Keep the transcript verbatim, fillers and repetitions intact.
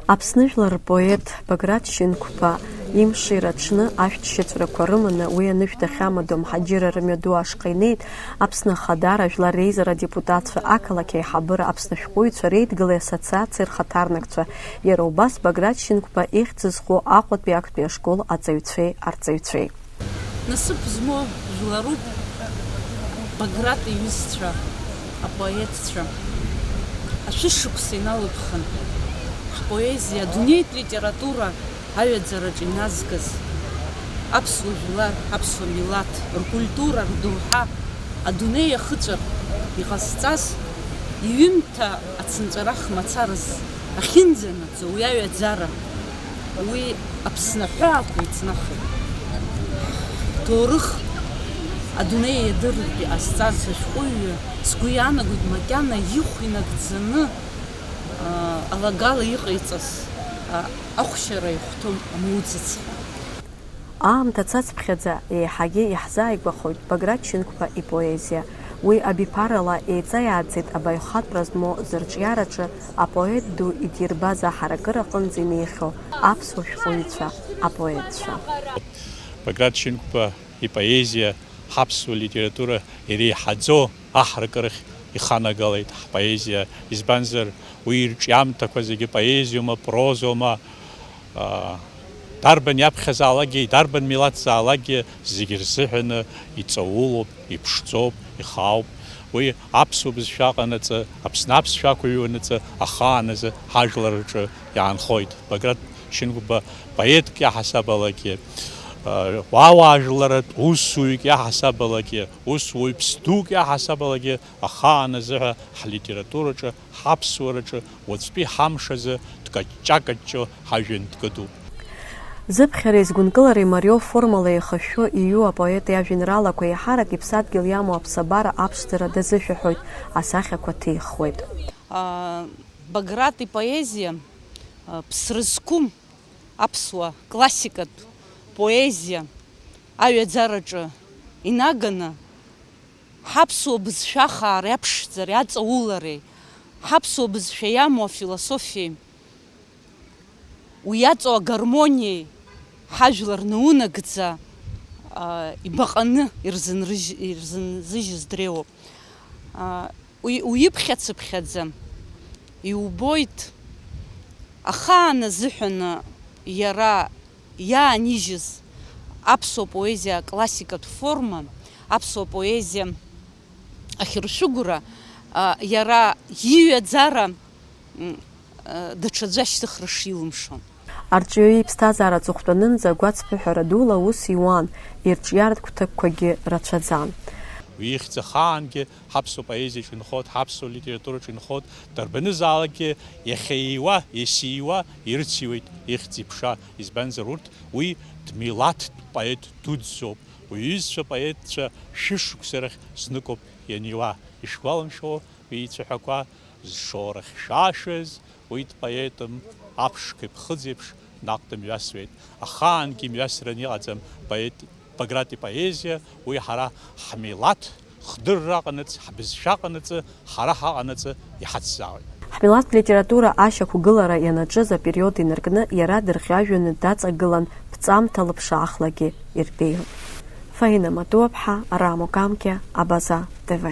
Аԥсны жәлар рпоет Баграт Шьынқәба имшира аҽны ашәҭшьыҵәрақәа рыманы уи анышә дахьамадоу амҳаџьырра рымҩаду ашҟа инеит. Аԥсны Ахадара жәлар реизара адепутатцәа, ақалақь аиҳабыра, Аԥсны ашәҟәыҩҩцәа реидгылеи ассоциациеи рхаҭарнакцәа, иара убас Баграт Шьынқәба ихьӡ зху Аҟәатәи актәи ашкол аҵаҩцәеи арҵаҩцәеи. Насыԥ змоу жәларуп Баграт иҩызцәа, апоетцәа. Ашәышықәса иналыԥхан, ҳпоезиа адунеитә литература аҩаӡараҿы иназгаз, аԥсуа жәлар, аԥсуа милаҭ, ркультура, рдоуҳа адунеи иахыҵәар иҟазҵаз, иҩымҭа ацынҵәарах мацараз ахьынӡанаӡо уи аҩаӡара, уи Аԥсны аҳәаақәа иҵнахит. Ҳҭоурых адунеи иадырыртә иҟазҵаз ашәҟәыҩҩы, сгәы иаанагоит, макьана ихә инагӡаны, аа, алагала иҟаиҵаз, аа, ахәшьара ихәҭоу амоуӡыцха. Аамҭа цацԥхьаӡа еиҳагьы иаҳзааигәахоит Баграт Шьынқәба ипоезиа. Уи абиԥарала еиҵаиааӡеит абаҩхатәра змоу зырҿиараҿы апоет ду идирбаз аҳаракыра аҟынӡа инеихьоу аԥсуа шәҟәыҩҩцәа, апоетцәа. Баграт Шьынқәба ипоезиа ҳаԥсуа литература иреиҳаӡоу аҳаракырахь иханагалеит ҳпоезиа, избанзар, уи ирҿиамҭақәа зегьы поезиоума, прозоума, аа, дарбан иаԥхьазаалакгьы, дарбан милаҭзаалакгьы зегьы рзыҳәаны иҵаулоуп, иԥшӡоуп, ихаауп. Уи аԥсуа бызшәа аҟанаҵы, Аԥсны аԥсшәа ақәыҩуанаҵы ахааназы ҳажәлар рҿы иаанхоит. Баграт Шьынқәба поетк иаҳасабалагьы, аа, уаажәларатә усзуҩык иаҳасабалагьы, усуҩԥс дук иаҳасабалагьы ахааназыҳәа ҳлитератураҿы, ҳаԥсуараҿы уаҵәтәи ҳамш азы дкаҷҷа-каҷҷо ҳажәҩан дкыдуп. Зыԥхьареи згәынкылареи мариоу формала еихышәшәо иҩу апоет иажәеинраалақәа еиҳарак иԥсадгьыл иамоу аԥсабара аԥшӡара дазышәаҳәоит, асахьақәа ҭихуеит. А, Баграт ипоезиа, а, ԥсра зқәым аԥсуа классикатә поезиа аҩаӡараҿы инаганы, ҳаԥсуа бызшәа ахаареи аԥшӡареи аҵаулареи, ҳаԥсуа бызшәа иамоу афилософиеи, уи иаҵоу агармониеи ҳажәлар наунагӡа, а, ибаҟаны ирзынрыжь-, ирзынзыжьыз дреиуоуп. А, уи, уиԥхьацыԥхьаӡа иубоит, ахаан азыҳәаны иара иаанижьыз аԥсуа поезиа аклассикатә форма, аԥсуа поезиа ахьыршәыгәра, а, иара иҩаӡара, м, а, даҽаӡәы ашьҭыхра шилымшо. Арҿиаҩы иԥсҭазаара аҵыхәтәанынӡа гәацԥыҳәара дула аус иуан, ирҿиаратә гәҭакқәагьы рацәаӡан. Уи ихьӡ ахаангьы ҳаԥсуа поезиаҿы инхоит, ҳаԥсуа литератураҿы инхоит, дарбанызаалакгьы иахьа ииуа, есииуа ирыциуеит ихьӡ-иԥша, избанзар урҭ уи дмилаҭтә поет дуӡӡоуп, уи иҩызцәа поетцәа шәышықәса рахь зныкоуп ианиуа, ишгәаламшәо уи ицәаҳәақәа зшоурахьшәашәаз, уи дпоетым, аԥшқеи ԥхыӡеиԥш наҟ дымҩасуеит. Ахаангьы имҩасран иҟаӡам поет Баграт ипоезиа, уи ҳара ҳмилаҭ хдырра аҟанаҵ, ҳбызшәа аҟанаҵы, ҳара ҳаҟанаҵы иҳацзаауеит. Ҳмилаҭтә литература ашьақәгылара ианаҿыз апериод инаркны иара дырхьажәаны даҵагылан, ԥҵамҭа лыԥшаахлагьы иртәеион. Фаина Матуаԥҳа, Рамо Камкиа, Абаза Т В.